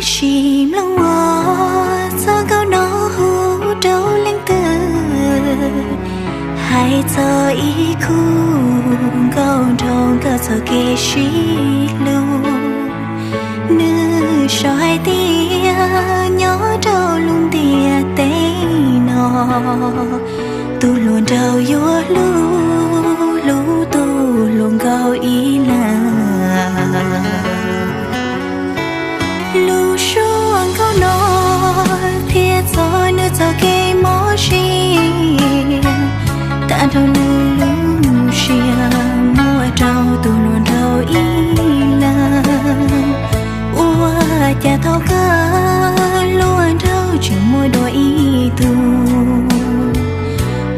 Sim mloog ua txoj nkauj no hu rau leej twg, hais txog ib khub nkauj nraug nkawd txoj kev sib hlub. Nws sau hais tias nyob rau lub ntiaj teb no, tus hluas nraug yuav hlub hlub tus hluas nkauj ib leeg. Lub suab nkauj no qhia txog nws txoj kev mob siab, tag nrho nws lub siab muab rau tus hluas nraug ib leeg. Ua cas thaum kawg hluas nraug tseem muaj dua ib tug,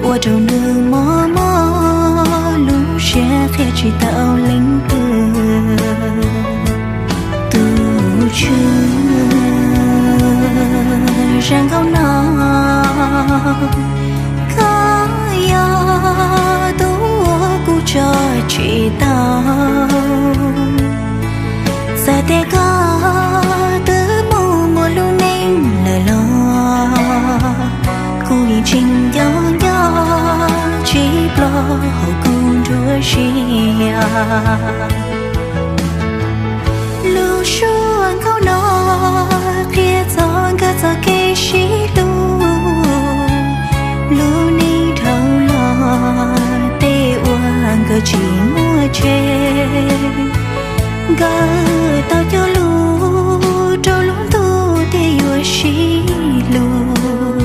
ua rau nws mob mob lub siab qhia tsis tau leej twg. Tus tswv, zaj nkauj no koj yog tus uas kuv tso tseg tau. Txawm tias koj twb mus muaj lub neej lawm los, kuv yeej tseem nco nco tsis ploj hauv kuv nruab siab. Lub suab nkauj no qhia txog nkawd txoj kev sib hlub. Lub neej dhau los tej uas nkawd tsis muaj tseg, nkawd tau cog lus rau lub ntuj tias yuav sib hlub.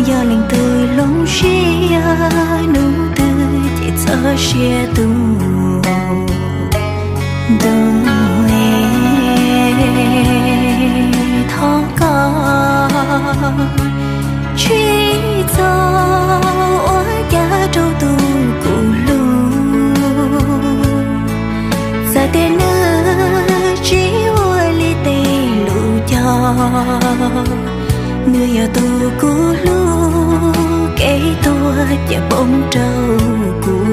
Yog leej twg hloov siab hnub twg ces txhob siab tus. Ntuj, thov koj tsis txhob ua cas rau tus kuv hlub. Txawm tias nws tsis ua li tej lus cog, nws yog tus kuv hlub, kev tuag cia poob rau kuv.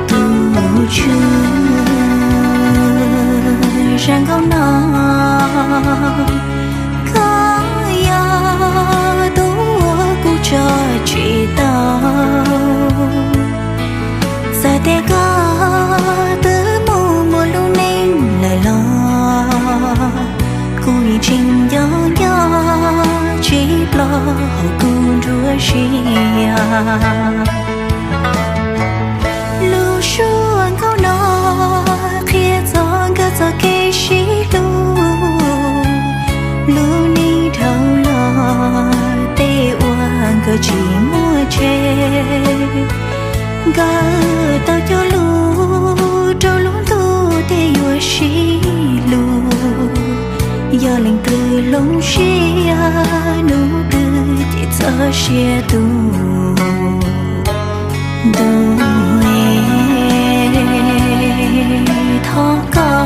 Tus tswv, zaj nkauj no koj yog tus uas kuv tso tseg tau. Txawm tias koj twb mus muaj lub neej lawm los, kuv yeej tseem nco nco tsis ploj hauv kuv nruab siab. Lub suab nkauj no qhia txog nkawd txoj kev sib hlub. Lub neej dhau los tej uas nkawd tsis muaj tseg, nkawd tau cog lus rau lub ntuj tias yuav sib hlub. Yog leej twg hloov siab hnub twg ces txhob siab tus. Ntuj, thov koj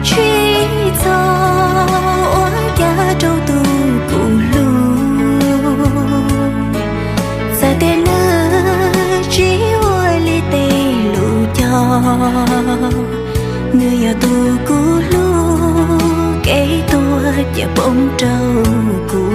tsis txhob ua cas rau tus kuv hlub. Txawm tias nws tsis ua li tej lus cog, nws yog tus kuv hlub, kev tuag cia poob rau kuv.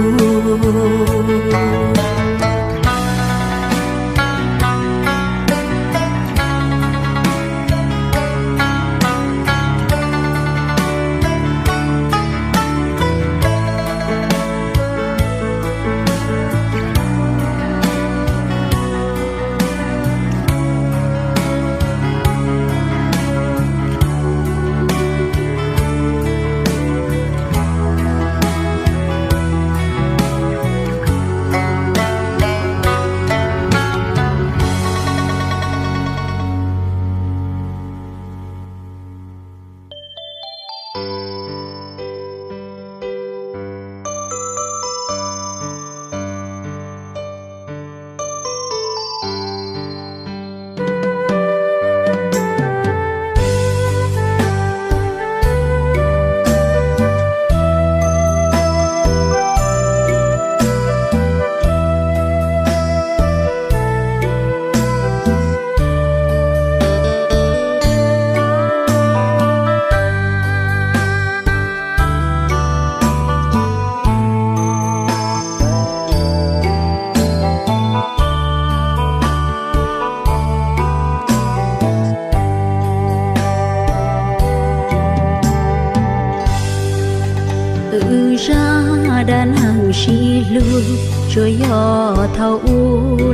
lug, tsuas yog thaum u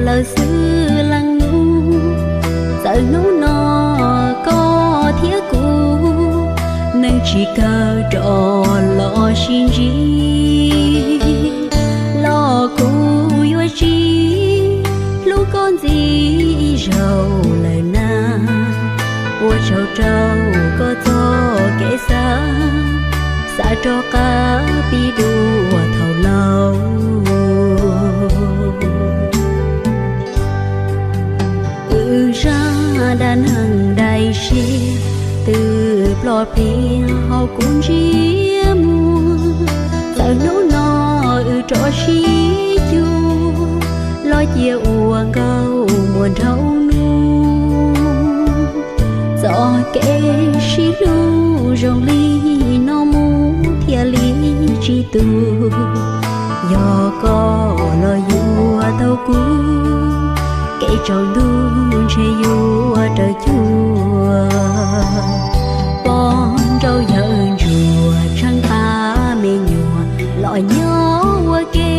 lawm xwb leej nus. Txawm hnub no koj thiab kuv neeg tsis kawg rov los sib ntsib, los kuv yuav tsis hlub koj ntxiv ib zaug lawm na. Ua tsaug rau koj txoj kev xav, xav rov qab pib dua thaum laus. Wb zaj dab neeg daim siab twb ploj pliag hauv kuv ntsiab muag. Txawm hnub no wb rov sib cuag, los cia ua nkauj muaj nraum nus. Txoj kev sib hlub zoo li no mus thiaj li tsis tu. Yog koj los yuav tau kuv, kev tsaus ntuj ntshe yuav raws cuag. Poj nraug yawm ntsuag tsheej qab me nyuam los nyob ua ke,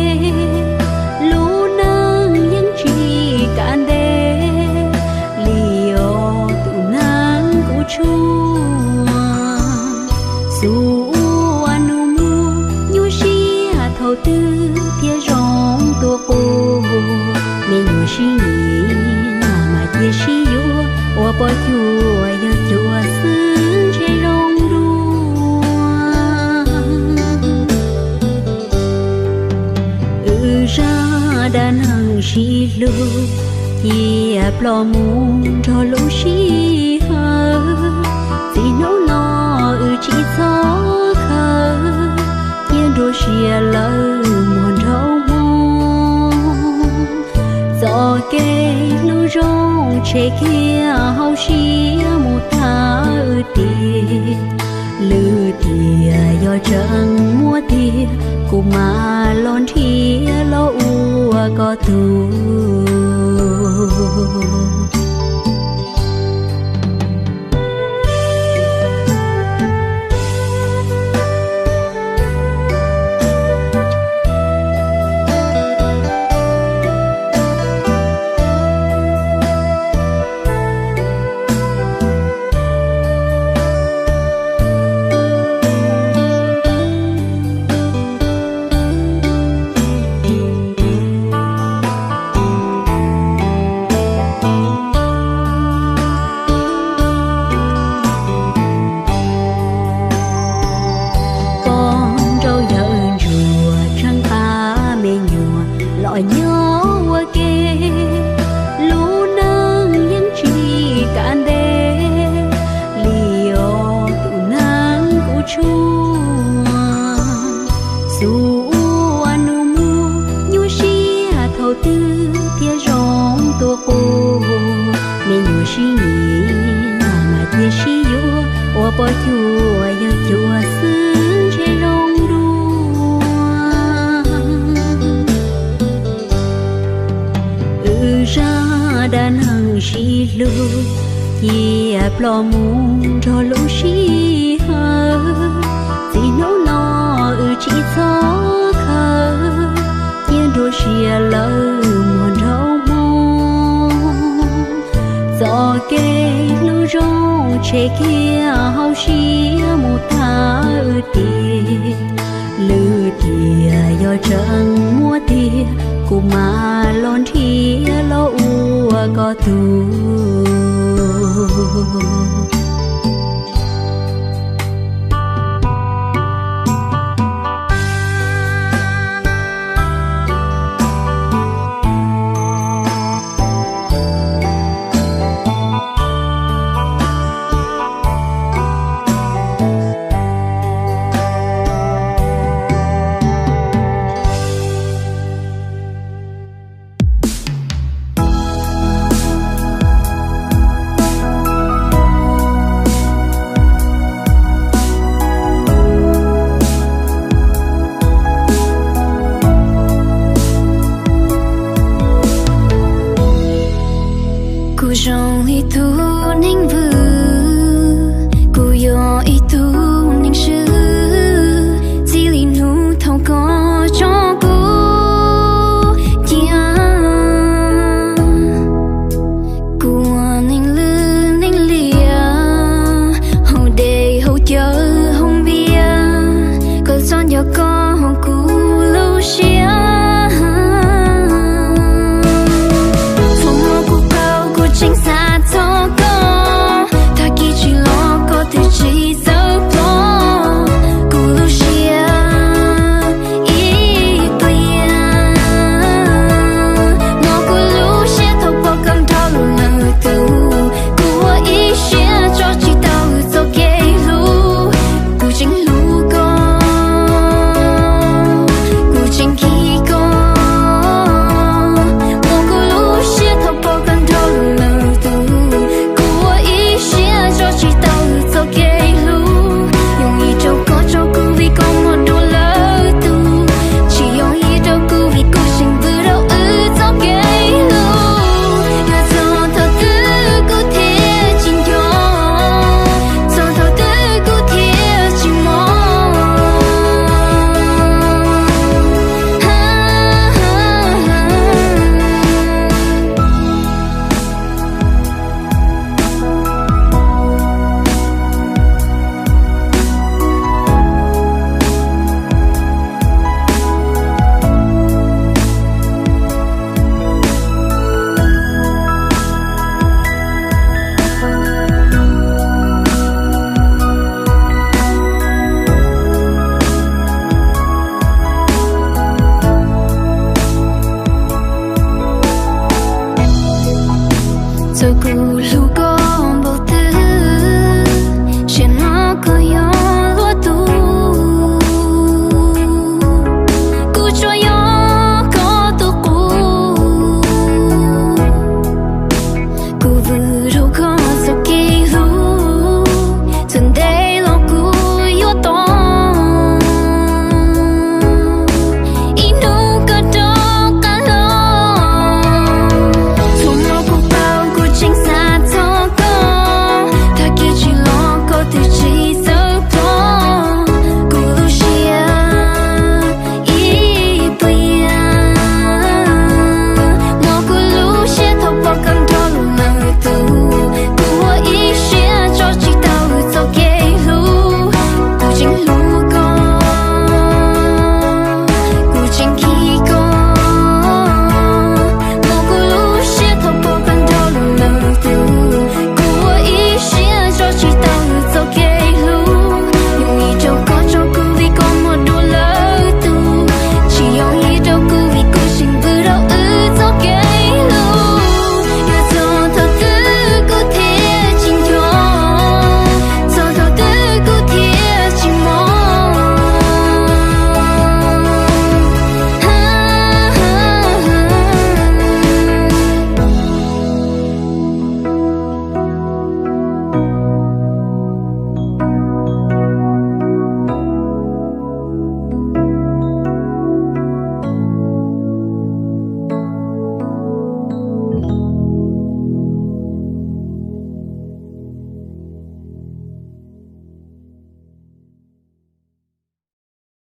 lub neej yeej tsis kav ntev li os tus neeg kuv tshuaj. Xub ua nus muag nyuaj siab thaum twg thiaj zoo tua quas. Me nyuam sib nyiam mas cia sib yuav, ua poj cuag yawg cuag xwb ntshe zoo dua. Wb zaj dab neeg sib hlub cia ploj mus nrog lub sij hawm. Txij hnub no wb tsis txhob khaws, cia nruab siab lawm muag nraum hmo. Txoj kev hlub zoo tshem kiag hauv siab mus tag wb tiag. Lwm tiam yog tseem muaj tiag, kuv mam los nrhiav los ua koj tug. Poj nraug yawm ntsuag tsheej qab me nyuam los nyob ua ke, lub neej yeej tsis kav ntev li os tus neeg kuv tshuaj. Xub ua nus muag nyuaj siab thaum twg thiaj zoo tua quas. Me nyuam sib nyiam mas cia sib yuav, ua poj cuag yawg cuag xwb ntshe zoo dua. Wb zaj dab neeg sib hlub cia ploj mus nrog lub sij hawm. Txij hnub no wb tsis txhob khaws, cia nruab siab lawm muag nraum hmo. Txoj kev hlub zoo tshem kiag hauv siab mus tag wb tiag. Lwm tiam yog tseem muaj tiag, kuv mam los nrhiav los ua koj tug. Kuv zoo ib tug neeg vwm, kuv yog ib tug neeg swb, txij li hnub thaum koj tso kuv Tau kuv hlub